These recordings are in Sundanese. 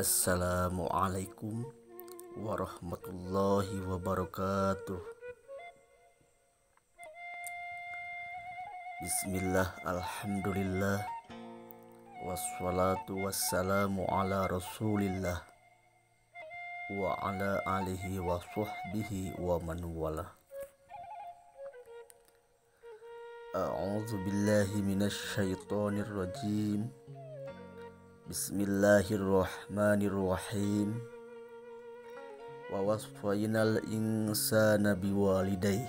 Assalamualaikum warahmatullahi wabarakatuh. Bismillah, alhamdulillah, wassalatu wassalamu ala rasulillah wa ala alihi wa sahbihi wa man wala. A'udzu billahi minasy syaithanir rajim. Bismillahirrahmanirrahim. Wa wasfaynal insana biwalidayhi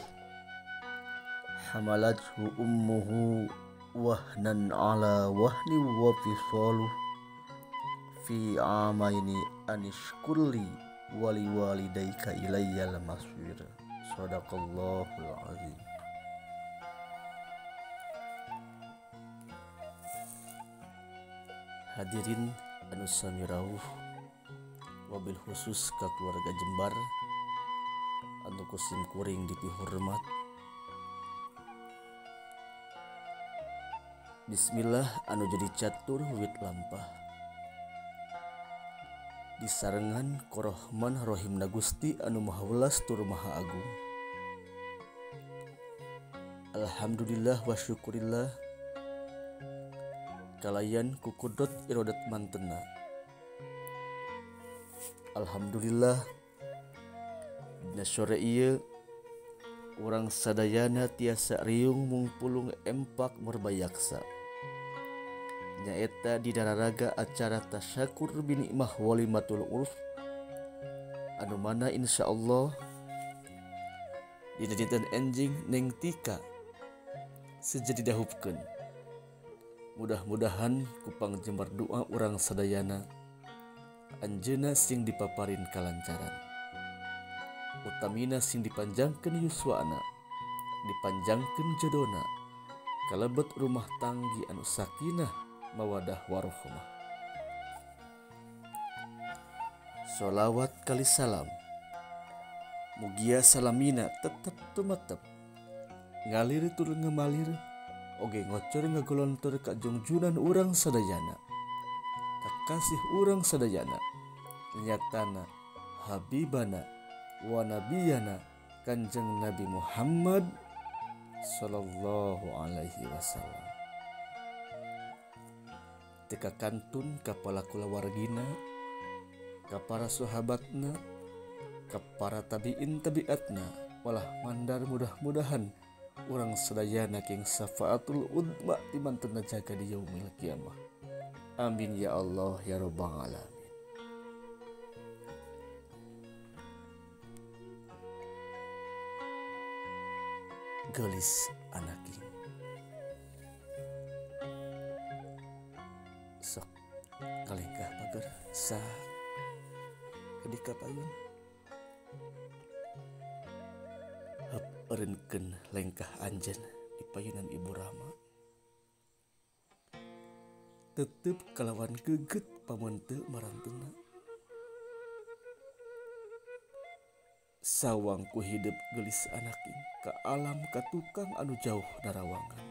hamalathu ummuhu wahnan ala wahni wa fisaluhu fi amaini anishkurli wali walidayka ilayyal masir. Shadaqallahul azim. Hadirin anu sami rawuh, wabil khusus ka keluarga Jembar anu kusim kuring dipihormat. Bismillah anu jadi catur wit lampah disarengan Rohman Rohim na Gusti anu Maha Welas tur Maha Agung. Alhamdulillah wa syukurillah kalayan kukudot irodat mantena. Alhamdulillah dina sore ieu urang sadayana tiasa riung mungpulung empak merbayaksa, nyaeta di dararaga acara tasyakur binikmah walimatul urf anu mana insyaallah dina dinten enjing Neng Tika sejadi dahupkeun. Mudah-mudahan kupang jembar doa urang sadayana anjeunna sing dipaparin kalancaran, utamina sing dipanjangkeun yuswana, dipanjangkeun jodona, kalebet rumah tanggi anu sakinah mawadah warohmah. Sholawat kali salam mugia salamina tetep tumetep ngalir tur ngemalir oge ngocor ngagolontor ka jungjunan urang sadayana, kakasih urang sadayana, nyatana habibana wa nabiyana Kanjeng Nabi Muhammad sallallahu alaihi wasallam. Teka kantun ka para kulawargina, ka para sahabatna, ka para tabiin tabiatna, walah mandar mudah-mudahan urang sadayana king syafaatul udma di mantuna jaga di yaumil kiamah. Amin ya Allah ya rabbal alamin. Gelis anaking sok kalengkah pager sa kedika payun hep eureunkeun lengkah anjeun di payunan Ibu Rama, tetep kalawan geget pamenteu marantena. Sawang ku hidup gelis anaking ka alam ka tukang anu jauh darawangan,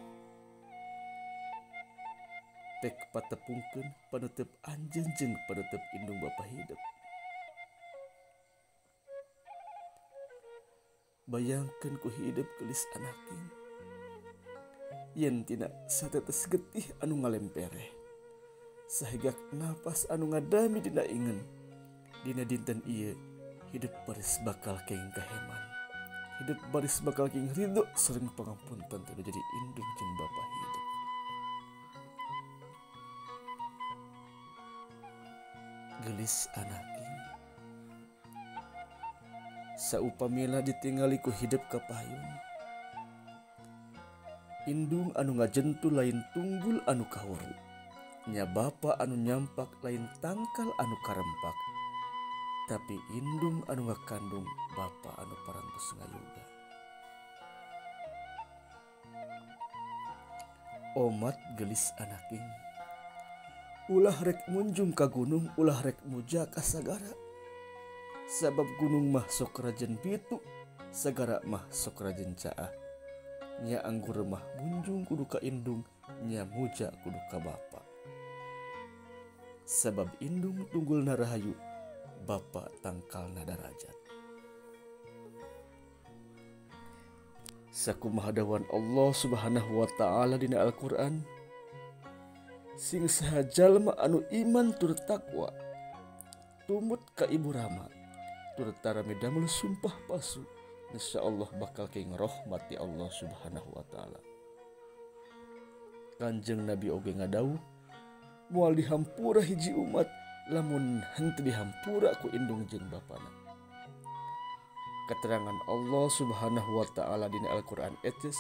pek patepungkeun panetep anjeun jeung panetep indung bapa hidup. Bayangkeun ku hidup gelis anaking yen tina satetes getih anu ngalempereh sahegak napas anu ngadami dina ingen dina dinten ieu. Hidup baris bakal keng kaheman, hidup baris bakal keng ridho sareng pangampunten teu jadi indung jeung bapa hidup. Gelis anaking saupamila ditingali ku hidup ka payun, indung anu ngajentu lain tunggul anu kahuru, nya bapa anu nyampak lain tangkal anu karempak, tapi indung anu ngakandung bapa anu parantos ngayoga. Omat gelis anaking ulah rek munjung ka gunung, ulah rek muja ka sagara, sabab gunung mah sok rajen pitu, sagara mah sok rajen caah. Nya anggur mah munjung kudu ka indung, nya muja kudu ka bapa. Sabab indung tunggulna rahayu, bapa tangkalna darajat. Sakumaha dawan Allah Subhanahu wa ta'ala dina Al-Qur'an, sing saha jalma anu iman tur takwa tumut ka ibu rama tur tarami damel sumpah palsu, insyaallah bakal keng rahmat ti Allah Subhanahu wa ta'ala. Kanjeng Nabi oge ngadawuh, moal dihampura hiji umat lamun henteu dihampura ku indung jeung bapana. Keterangan Allah Subhanahu wa ta'ala dina Al-Qur'an etes,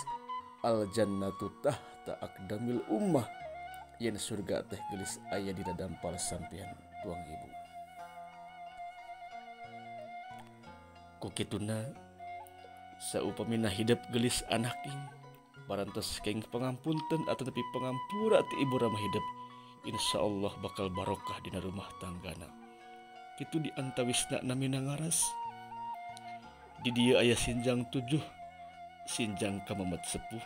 al jannatu tahta aqdamil ummah, yen surga teh geulis aya dina dampal sampean tuang ibu. Ku kituna saupamina hidep geulis anaking parantos keng pangampunten atawa tepi pangampura ti ibu rama hidep, insyaallah bakal barokah dina rumah tanggana. Kitu di antawisna namina ngaras. Di dieu aya sinjang 7, sinjang ka mamet sepuh.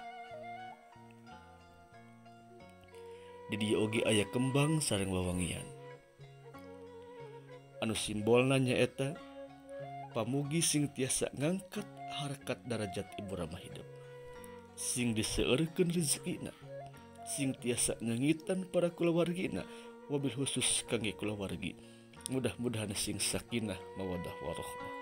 Di dieu oge aya kembang sareng wawangian. Anu simbolna nyaeta pamugi sing tiasa ngangkat harkat darajat ibu rama hidep. Sing diseueurkeun rezekina, sing tiasa ngengitan para kulawargina, wabil khusus kangge kulawargi. Mudah-mudahan sing sakinah mawadah warahmah.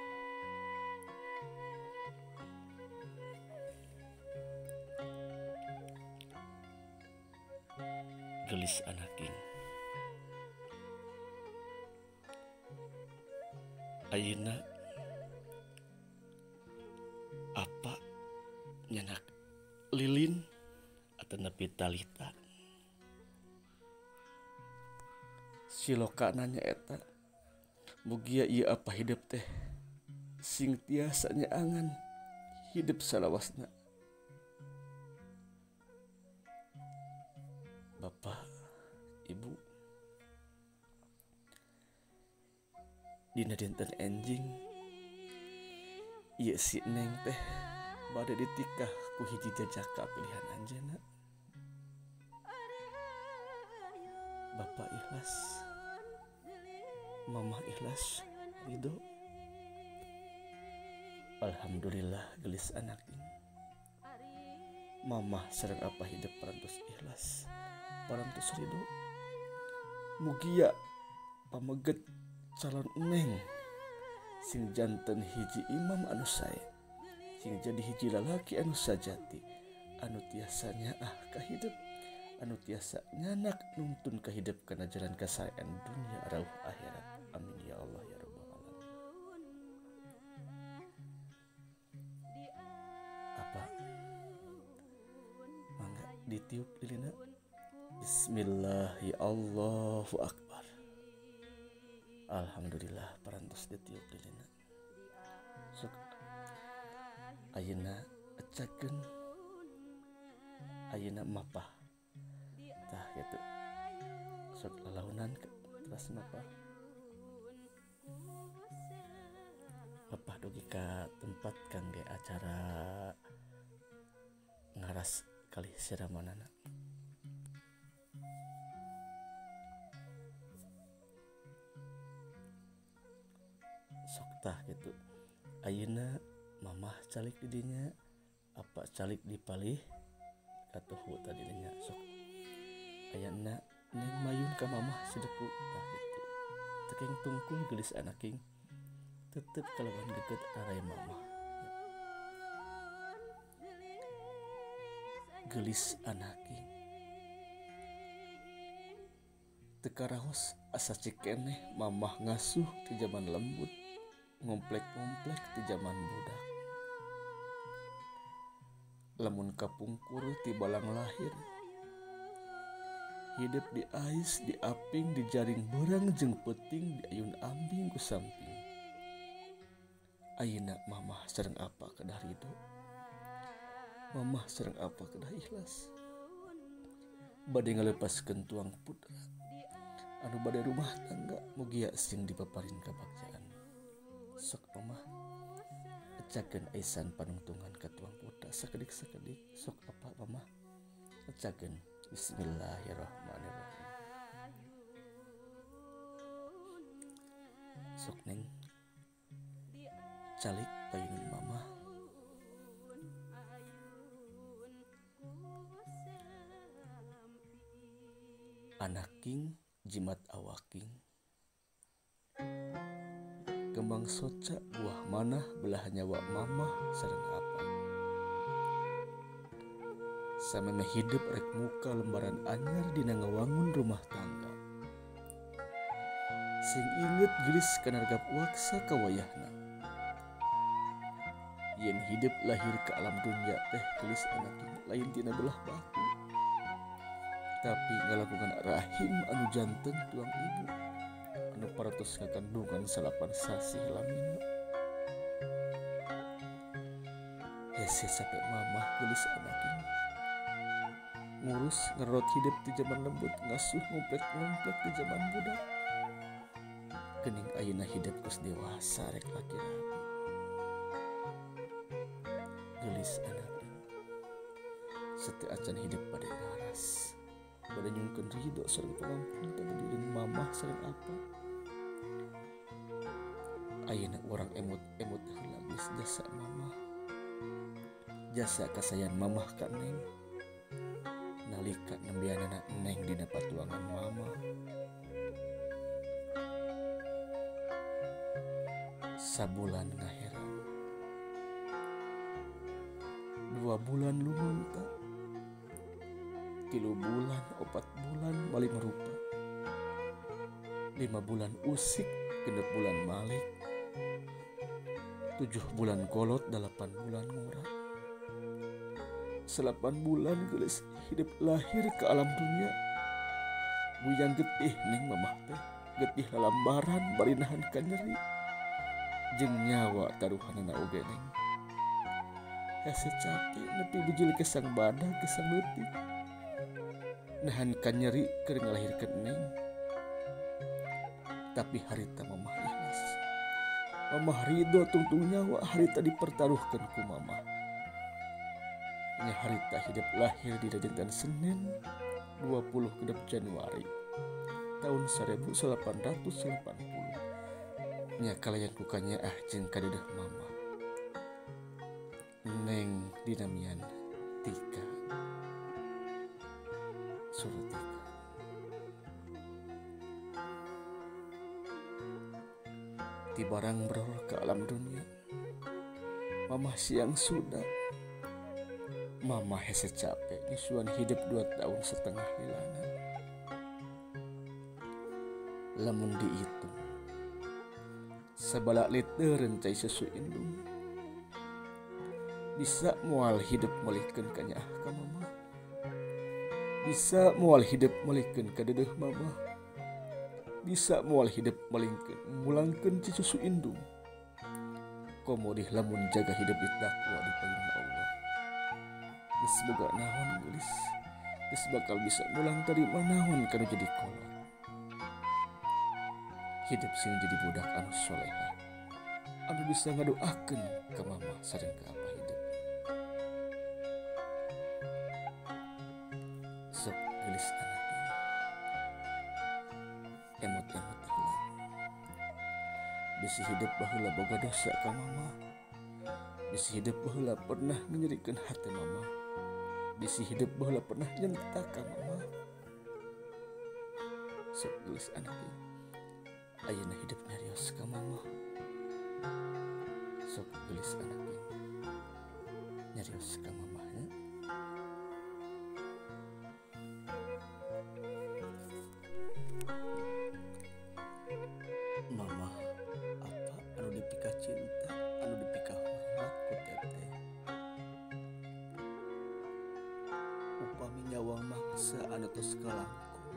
Gelis anaking. Ayeuna apa nyanak lilin atau nepi talita. Silokana nyaeta mugia ieu apa hidup teh sing tiasa nyaangan hidup salawasna. Bapak, Ibu, dina dinten enjing ieu si Neng teh bade ditikah ku hiji jajaka pilihan anjeunna. Bapak ikhlas, Mamah ikhlas, ridho. Alhamdulillah gelis anak ini. Mamah sareng apa hidup parantos ikhlas, parantos ridho. Mugia pameget calon neng sing janten hiji imam anu sae, sing jadi hiji lalaki anu sajati, anu tiasa nyaah ka hidup, anu tiasa nyanak nuntun ka hidup kana jalan kasaean dunia rauh akhirat. Amin ya Allah ya rabbal alamin. Apa mangga ditiup lilina. Bismillahi Allahu akbar. Alhamdulillah parantos ditiup lilina. Sok ayeuna ecakeun, ayeuna mapah. Tah kitu. Sok lalaunan teras mapah. Mapah dugi ka tempat kangge acara ngaras kalih siramanana. Sok tah gitu. Ayeuna mamah calik di dinya, apa calik di palih katuhu tadi dinya. Sok ayeuna neng mayun ka mamah sedeku tah gitu. Tekeng tungkul geulis anaking tetep kalawan geget arai mamah. Geulis anaking teu karaos asa cikeneh mamah ngasuh ti jaman lembut, ngomplek-ngomplek ti jaman budak. Lamun kapungkur ti balang lahir, hidup di ais, di aping, di jaring beurang jeung peuting, di ayun ambing ku samping. Ayeuna mamah sareng apa kedah ridho, mamah sareng apa kedah ikhlas. Bade ngalepaskeun tuang putra anu bade rumah tangga, mugia sing dipaparin kabagjaan. Sok mamah ecakeun aisan panungtungan ka tuang putra sakedik-sakedik. Sok apa mamah ecakeun. Bismillahirrahmanirrahim. Sok neng calik payunun mama. Anaking jimat awaking kembang soca buah manah belah nyawa mamah sareng apa. Samemeh hidup rek muka lembaran anyar dina ngawangun rumah tangga. Sing inget gelis kanargap waksa kawayahna. Yen hidup lahir ke alam dunia teh gelis anaking lain tina belah batu. Tapi ngalakukan rahim anu janten tuang ibu anu paratos ngakandungan salapan sasih lamina. Hese sampai mamah gelis anaking ngurus ngerot hidup di zaman lembut, ngasuh ngomplek-ngomplek di zaman budak. Kening ayeuna hidup geus dewasa rek laki rabi. Gelis anaking sete acan hidup pada ngaras, pada nyungkeun ridho sareng pangampun diri mamah sareng apa. Ayeuna urang emut-emut heula geus jasa mamah, jasa kasayan mamah ka neng. Nalika nembeanana neng dina patuangan mama. Sabulan ngaheran, 2 bulan lumunta, 3 bulan, 4 bulan balik merupa, 5 bulan usik, 6 bulan malik, 7 bulan kolot, 8 bulan ngora. 8 bulan gelis hidup lahir ke alam dunia. Buyang getih neng mamah teh, getih lalambaran bari nahan ka nyeri. Jeung nyawa taruhanana oge neng. Hese capek nepi bijil kesang badag kesang leutik. Nahan ka nyeri keur ngalahirkeun neng. Tapi harita mamah ikhlas. Mamah ridho tungtung nyawa harita dipertaruhkeun ku mamah. Nya harita hidup lahir di dinten Senin 20 Januari tahun 1880. Nya kalayan ku kanyaah jeung kadeudeung mama. Neng dinamian Tika Surtika. Ti barang beror ke alam dunia, mamah siang sudah. Mama hese capek nyusuan hidup 2,5 tahun hilana. Lamun dihitung sabalak litereun cai susu indung. Bisa moal hidup melihkeun ka nyaah ka mama. Bisa moal hidup melihkeun ka dedeuh mama. Bisa moal hidup melingkeun mulangkeun ci susu indung. Komo dih lamun jaga hidup di takwa di payun Allah. Geus boga naon gelis, geus bakal bisa mulang tarima naon kanu jadi kolot. Hidup sing jadi budak anu soleha, anu bisa ngadoakeun ka mama sareng ka apa hidup. Sok gelis anak ini, emot-emot heula. Bisi hidup baheula boga dosa ka mama. Bisi hidup baheula pernah nyerikeun hati mama. Bisi hidup baheula pernah nyentak ka mama. Sok gelis anak ini, ayeuna hidup nyarios ka mama. Sok gelis anak ini, nyarios ka mama ya. Mama apa anu dipika cinta, anu dipika hormat ku teteh. Upami nyawang mangsa anu tos kalangkung,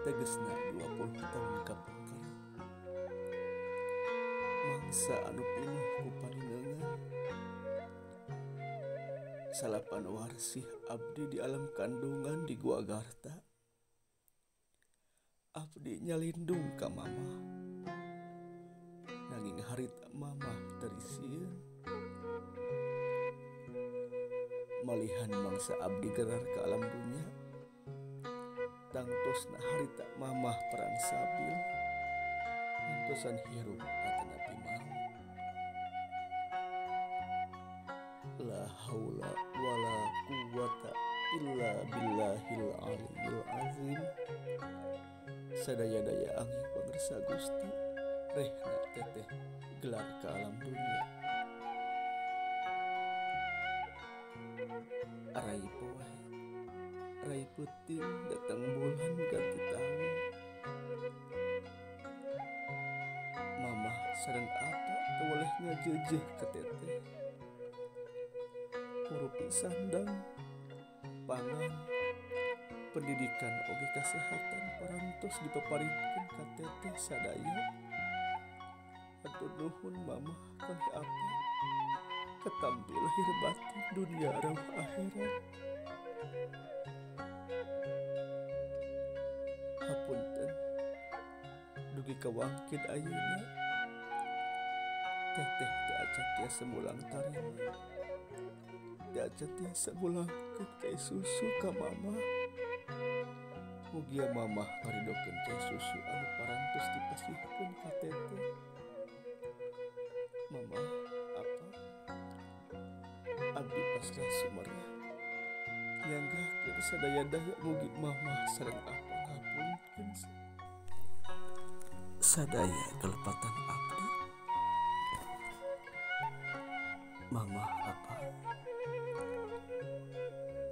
tegesna 20 tahun kapungkur. Mangsa anu pinuh ku panineungan, salapan warsih abdi di alam kandungan di Gua Garta. Abdi nyalindung ka mama, nanging harita mama terisieun. Malihan mangsa abdi gerar ke alam dunia, tangtos Khususna harita mamah perang sabil ngantosan hirup atanapi maut. La haula wala quwata illa billahil aliyil azim. Sadaya-daya angin pangersa Gusti rehna teteh gelar ke alam dunia. Arai poe, arai peuting datang bulan ganti tahun. Mamah sareng apa teu boleh ngajeujeuh ka teteh. Kurupi sandang, pangan, pendidikan oge kasehatan parantos dipaparikeun ka teteh sadaya. Hatur nuhun mamah kalih apa katampi lahir batin dunia rauh akhirat. Hapunten dugi ka wangkid ayeuna teteh teu acan tiasa mulang tarima, teu acan tiasa mulangkeun cai susu ka mamah. Mugia mamah ngaridokeun cai susu anu parantos dipasihkeun ka teteh. Mamah apa abdi pasrah sumerah nyanggahkeun sadaya-daya mugi mamah sareng apa ngapunten sadaya kelepatan abdi. Mamah apa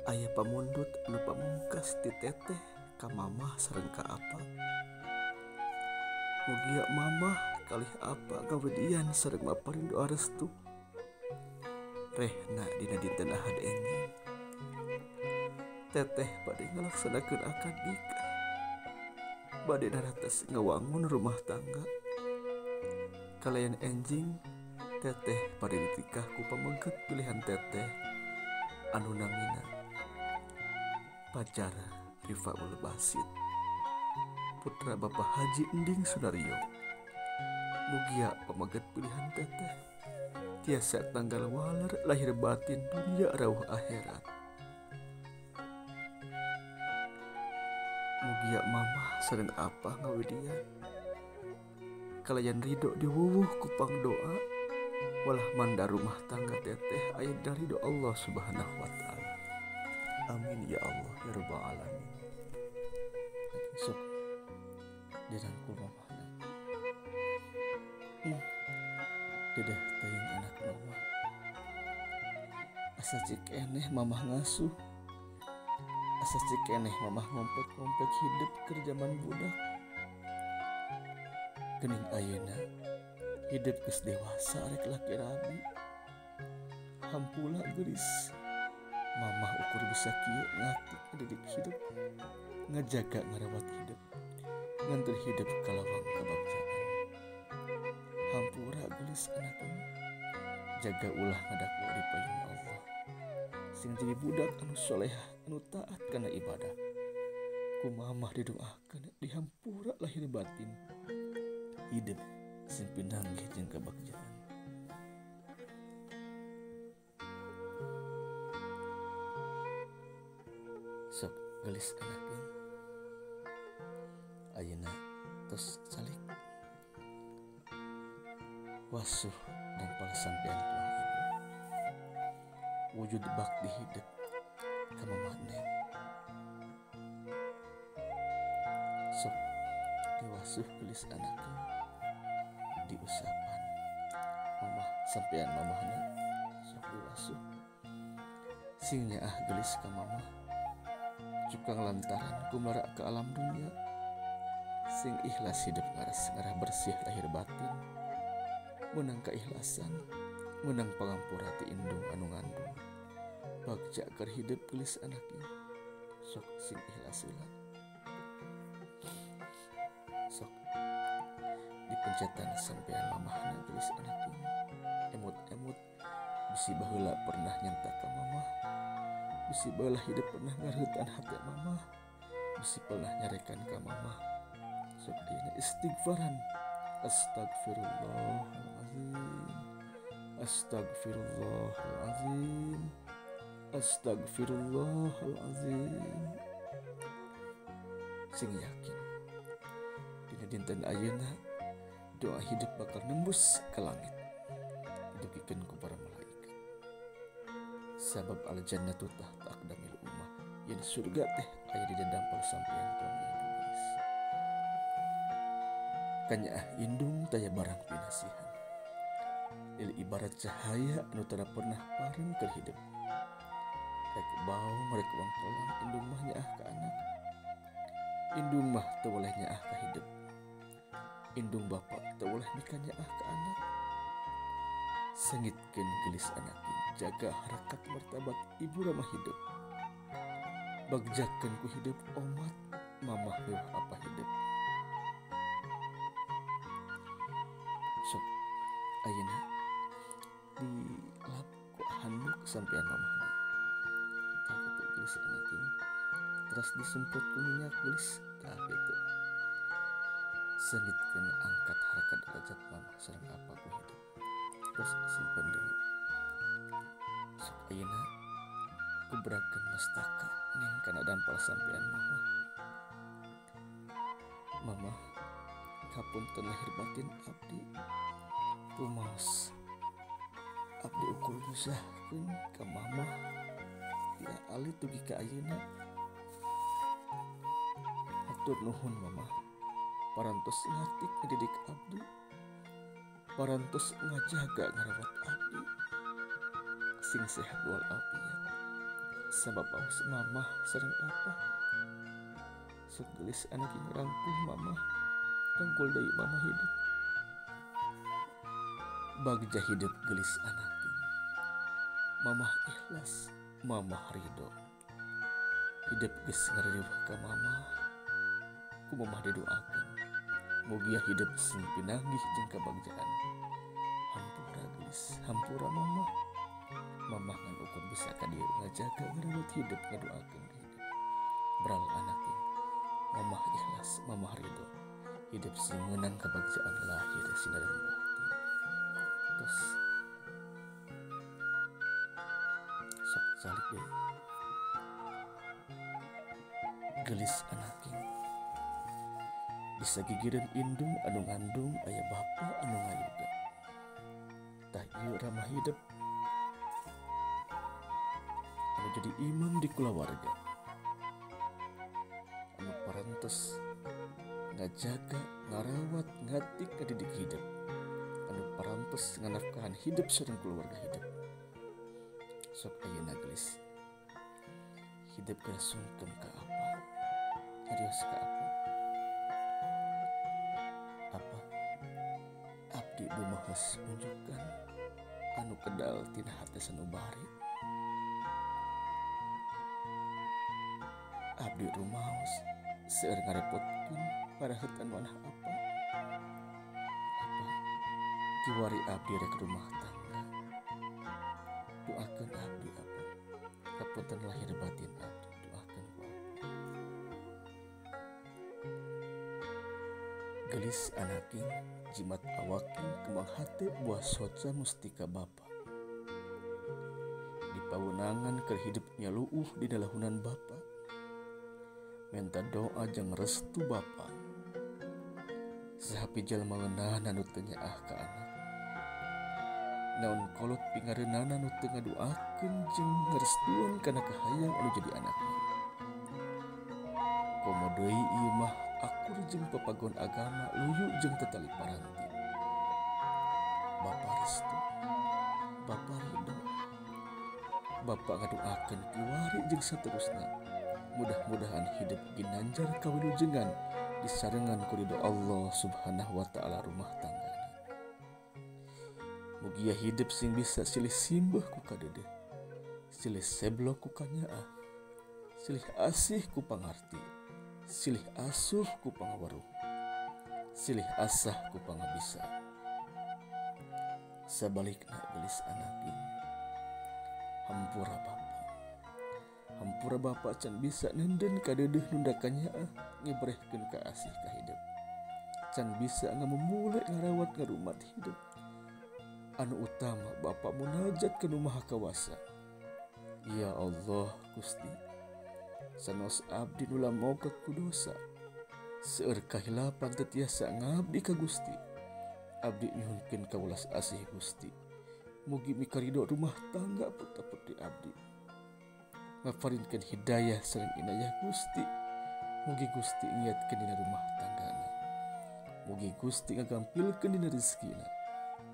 aya pamundut anu pamungkas ti teteh ka mamah sareng ka apa. Mugia mamah kalih apa gawedian sareng maparin doa restu rehna dina dinten Ahad enjing. Teteh bade ngalaksanakeun akad nikah, bade darates ngawangun rumah tangga. Kalayan enjing teteh bade ditikah ku pamengket pilihan teteh anu namina Pajar Rifaul Basit, putra Bapak Haji Ending Sunario. Mugia pameget pilihan teteh tiasa tanggal waler lahir batin dunia rauh akhirat. Mugia mamah sareng apa ngawidian kalayan ridho diwuwuh ku pangdoa walah manda rumah tangga teteh aya dari ridho Allah Subhanahu wa taala. Amin ya Allah ya rabbal alamin. Sok dirangkul mamahna. Dedeh teuing anak mamah. Asa cik eneh mamah ngasuh. Asa cik eneh mamah ngompek-ngompek hidup keur jaman budak. Geuning ayeuna hidup geus dewasa arek laki rabi. Hampula geulis. Mamah ukur bisa kieu ngatik ngadidik hidup, ngajaga ngarawat hidup, nganter hidup kalawang kabagjaan. Hampura gelis anaknya, jaga ulah ngadakwa di payun Allah. Sing jadi budak anu soleh, anu taat kana ibadah. Ku mamah didoakeun dihampura lahir batin. Hidup sing pinanggih jeung kabagjaan. Sok gelis anaknya ayeuna tos calik wasuh dan sampean tuang ibu wujud bakti hidup ka mamah neng. Sok diwasuh gelis anaknya diusapan mamah sampean mamahna. Sok diwasuh sing nyaah gelis ka mamah cukang lantaran kumara ke alam dunia. Sing ikhlas hidup ngaras ngarah bersih lahir batin, menang keikhlasan, menang pangampura ti indung anu ngandung. Bagja keur hidup gelis anaknya. Sok sing ikhlas heula. Sok dipencetan sampean mamahna gelis anaknya. Emut-emut bisi baheula pernah nyentak ka mamah. Bisi baheula hidup pernah ngareutan hate mamah. Bisi pernah nyarekan ka mamah. Sok ayeuna istighfaran. Astagfirullahalazim. Astagfirullahalazim. Astagfirullahalazim. Sing yakin dina dinten ayeuna doa hidup bakal nembus ke langit didugikeun ku para malaikat. Sabab al jannatu tahta aqdamil ummah, yen surga teh aya di dampal sampean tuang indung geus. Kanyaah indung taya barang pinasihan. Lil ibarat cahaya anu tara pernah pareng keur hidup. Rek baong rek wangkelang indung mah nyaah ka anak. Indung mah teu weleh nyaah ka hidup. Indung bapa teu weleh mikanyaah ka anak. Sengitkeun geulis anak, jaga harakat martabat ibu ramah hidup. Bagjakeun ku hidup omat mamah mewah apa hidup. Sok ayeuna dilap ku handuk sampean mamahna. Tah kitu geulis anak ini. Terus disemprot ku minyak geulis tah kitu. Sengitkeun angkat harakat derajat mamah sareng apa ku hidup. Terus simpen deui. Sok ayeuna kubrakeun mastaka ning kana dampal sampean mamah. Mamah kapunten lahir batin abdi. Rumaos abdi ukur nyusahkeun ka mamah tia alit dugi ka ayeuna. Hatur nuhun mamah, parantos ngatik ngadidik abdi, parantos ngajaga ngarawat abdi. Sing sehat wal afiat. Sabab aos mamah sareng apa. Sok geulis anak ngrangkul mamah, rangkul deui mamah hidup. Bagja hidup geulis anak. Mamah ikhlas, mamah ridho. Hidup geus ngareueuh ka mamah, ku mamah didoakeun. Mugia hidup sing pinanggih jeung kabagjaan. Hampura geulis, hampura mamah. Mamah ngan ukur bisa ka dieu ngajaga ngarawat hidup ngadoakeun ka hidup. Beral anak mamah ikhlas, mamah ridho. Hidup sing meunang kabagjaan lahir sinaran batin. Terus sok calik deui. Geulis anak bisa gigireun indung anu ngandung aya bapa anu ngayuga. Tah ieu ramah hidup anu jadi imam di kulawarga, anu parantos ngajaga ngarawat ngatik ngadidik hidup, anu parantos nganafkahan hidup sareng keluarga hidup. Sok ayeuna geulis hidup geus sungkem ka apa, nyarios ka apa. Apa abdi dumahes unjukan anu kedal tina hate sanubari. Abdi rumaos seueur ngarepotkeun parahet anu anah apa. Apa kiwari abdi rek rumah tangga. Doakeun abdi apa. Kapunten lahir batin abdi, doakeun ku abdi. Gelis anaking jimat awaking kembang hate buah soca mustika bapa. Di pawenangan keur hidup nyaluuh di dalahunan bapa. Menta doa jeung restu bapa. Sahapi jalma ngeunahna nu teu nyaah ka anak. Naon kolot pingareunana nu teu ngadoakeun jeung ngarestuan kana kahayang anu jadi anakna. Komo deui ieu mah akur jeung papagon agama luyu jeung tetali paranti. Bapa restu, bapa ridho, bapa ngadoakeun kiwari jeung saterusna. Mudah-mudahan hidup ginanjar kawilujengan disarengan ku ridho Allah Subhanahu wa taala rumah tanggana. Mugia hidup sing bisa silih simbah ku kadeudeut, silih seblok ku kanyaah, silih asih ku pangarti, silih asuh ku pangaweruh, silih asah ku pangabisa. Sabalikna geulis anaking, hampura bapa, hampura bapa can bisa nenden kadeudeuh nunda kanyaah ngebrehkeun ka asih ka hidup, can bisa ngamumule ngarawat ngarumat hidup. Anu utama bapa munajat ka Nu Maha Kawasa. Ya Allah Gusti, sanos abdi nu lamokat ku dosa, Seueur kahilapan teu tiasa ngabdi ka Gusti. Abdi nyuhunkeun ka welas asih Gusti. Mugi mikarido rumah tangga putra-putri abdi. Ngafarinkeun hidayah sareng inayah Gusti. Mugi Gusti ngiatkeun dina rumah tanggana. Mugi Gusti ngagampilkeun dina rezekina.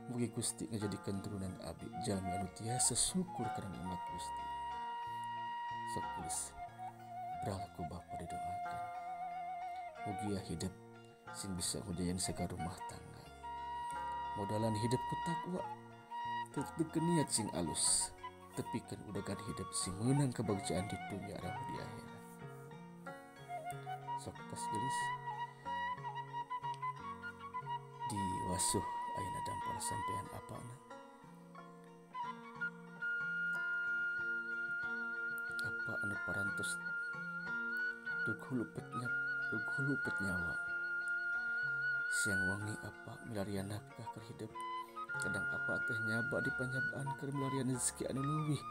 Mugi Gusti ngajadikeun turunan abdi jalmi anu tiasa syukur kana nikmat Gusti. Sok geus ku bapa didoakeun. Mugia hidup sing bisa ngujayan segala rumah tangga. Modalan hidup ku takwa, tetepkeun niat sing alus, tepikeun udagan hidup sing meunang kebagjaan di dunia arahu di akhirat. Sok tos gelis diwasuh ayeuna dampal sampean apana. Apa anu parantos dughulupet nyawa. Siang wangi apa milarian nafkah keur hidup. Kadang apa teh nyaba di panyabaan keur milarian rezeki anu leuwih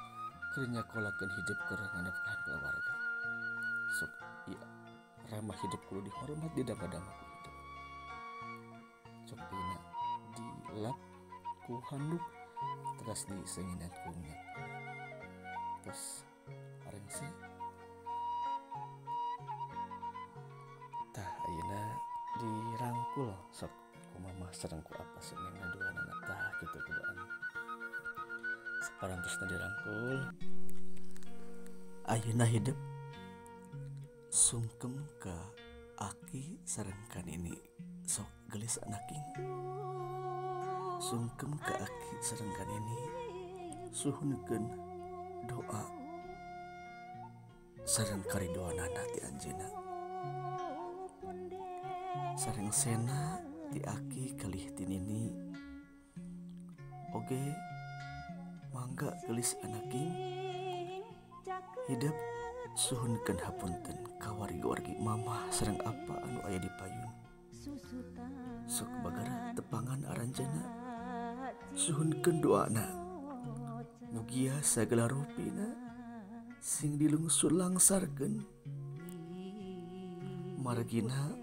keur nyakolakeun hidup keur nganafkahan keluarga. Sok ieu ramah hidup kudu dihormat di dama-dama ku hidup. Sok dina dilap ku handuk teras disenginan ku minyak. Terus arengse tah ayeuna dirangkul sok ku mamah sareng ku apa seneng ngaduanana tah kitu kuduan. Saparantosna dirangkul ayeuna hidup sungkem ka aki sareng ka nini. Sok gelis anaking sungkem ka aki sareng ka nini, suhunkeun doa sareng karidoanana ti anjeunna. Sareng sena ti aki kalih ti nini. Oge mangga gelis anaking hidup suhunkeun hapunten ka wargi-wargi mamah sareng apa anu aya di payun. Sok bagara tepangan aranjeunna, suhunkeun doana. Mugia sagala rupina sing dilungsur langsarkeun. Margina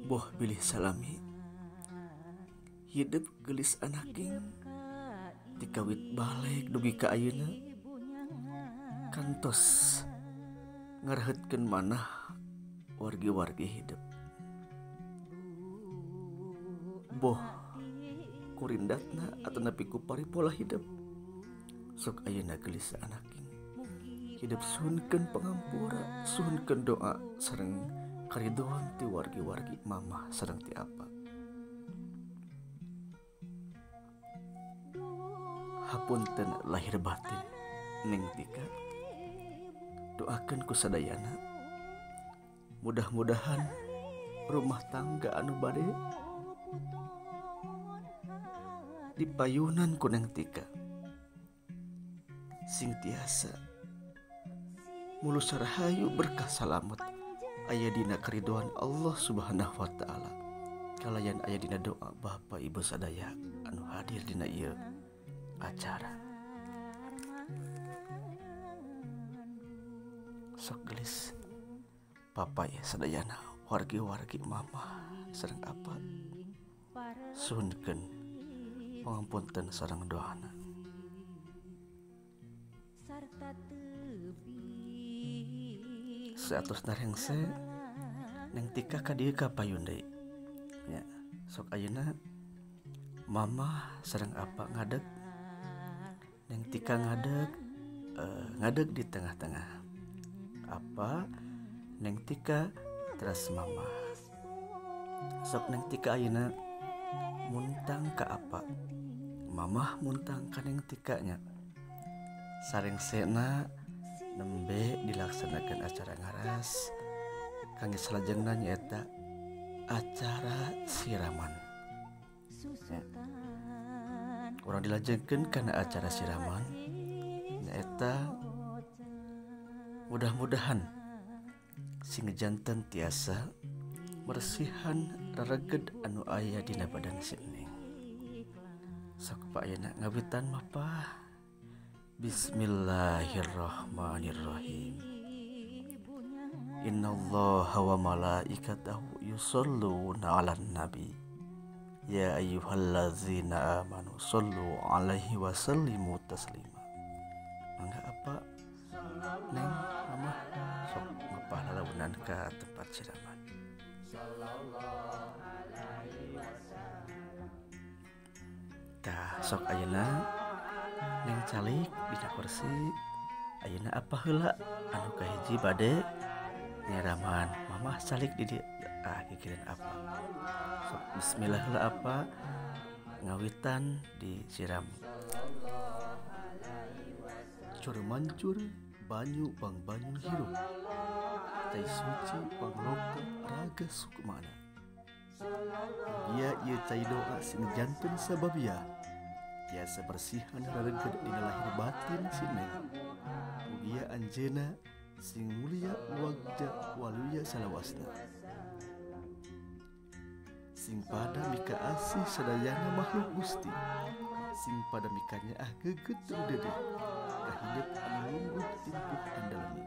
boh bilih salami hidup gelis anaking dikawit balik dugi ka ayeuna kantos ngarehetkeun manah wargi-wargi hidup. Boh kurindatna atanapi ku paripola hidup. Sok ayeuna gelis anaking hidup suhunkeun pangampura, suhunkeun doa sareng karidoan ti wargi-wargi mamah sareng ti apa. Hapunten lahir batin Neng Tika, doakeun ku sadayana. Mudah-mudahan rumah tangga anu bade dipayunan ku Neng Tika sing tiasa mulus rahayu berkah salamet aya dina keridoan Allah Subhanahu wa taala. Kalayan aya dina doa Bapak Ibu sadaya anu hadir dina ieu acara. Sok gelis Bapak ya sadayana wargi-wargi mama sareng apa suhunkeun pangampunten sareng doana. Satos narengse Neng Tika ka dieu ka payun deui. Nya, sok ayeuna mama sareng apa ngadeg, Neng Tika ngadeg, ngadeg di tengah-tengah. Apa Neng Tika teras mama. Sok Neng Tika ayeuna muntang ka apa, mamah muntang ka Neng Tika nya. Sareng sena nembe dilaksanakan acara ngaras kangge salajengna nyaeta acara siraman. Ya. Urang dilajengkeun kana acara siraman nyaeta mudah-mudahan sing janten tiasa meresihan rereged anu aya dina badan si Neng. Sok Pak ayeuna ngawitan mah Pak. Bismillahirrahmanirrahim. Innallaha wa malaikatahu yusholluna 'alan nabi. Ya ayyuhallazina amanu shollu 'alaihi wa sallimu taslima. Mangga apa Neng Mama sok mapah lalaunan ka tempat siraman. Tah sok ayeuna Neng calik dina kursi. Ayeuna apa heula anu kahiji bade nyiraman. Mamah calik di dieu. Ah kikireun apa. Sok bismillah heula apa ngawitan disiram. Cur mancur banyu bang banyu hirup. Cai suci pangloka raga sukmana. Mugia ieu cai doa sing janten sababia tiasa bersihan rareged dina lahir batin si Neng. Mugia anjeuna sing mulia wagja waluya salawasna. Sing pada mika asih sadayana makhluk Gusti. Sing pada mikanya ah geget dedeh kahidep anu lungguh timpuh andalemi.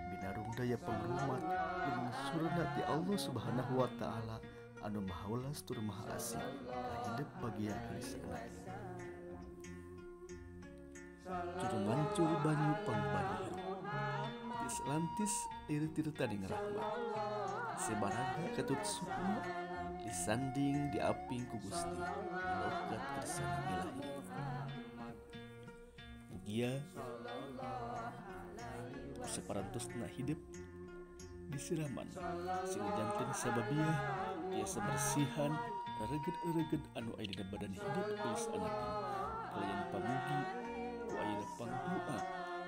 Binarung daya pangrumat lumang surna ti Allah Subhanahu wa taala anu maha welas tur maha asih kahidep bagia gelis anak. Cur mancur banyu pangbanyu hirup. Tis lantis lirik-tirtaning rahmat. Sebaraga ketut sukma disanding diaping ku Gusti dilokat kersana ilahi. Mugia separantosna hidup disiraman sing janten sababiah tiasa bersihan rereged-rereged anu aya dina badan hidup gelis anakin kalayan pamugi ku ayeuna pangdoa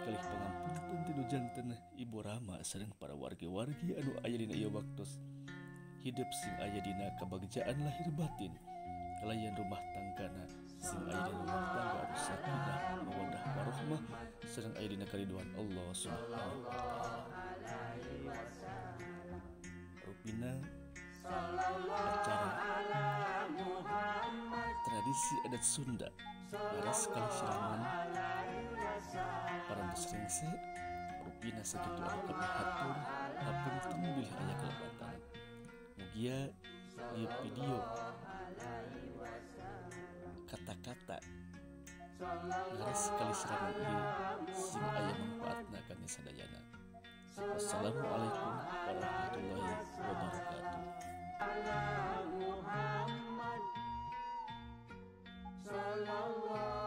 kalih pangampunten tinu janten Ibu Rama sareng para wargi-wargi anu aya dina ieu waktos hidup sing aya dina kabagjaan lahir batin kalayan rumah tanggana sing aya dina rumah tangga anu sakinah mawaddah warahmah sareng aya dina kariduan Allah Subhanahu wa taala. Rupina acara tradisi adat Sunda laras kali siraman parantos rengse rupina sakitu anu kami hatur hapunten bilih aya kalepatan. Mugia ieu video kata-kata laras kali siraman ieu sing aya manfaatna kangge sadayana. Wassalamualaikum warahmatullahi wabarakatuh. Sallallahu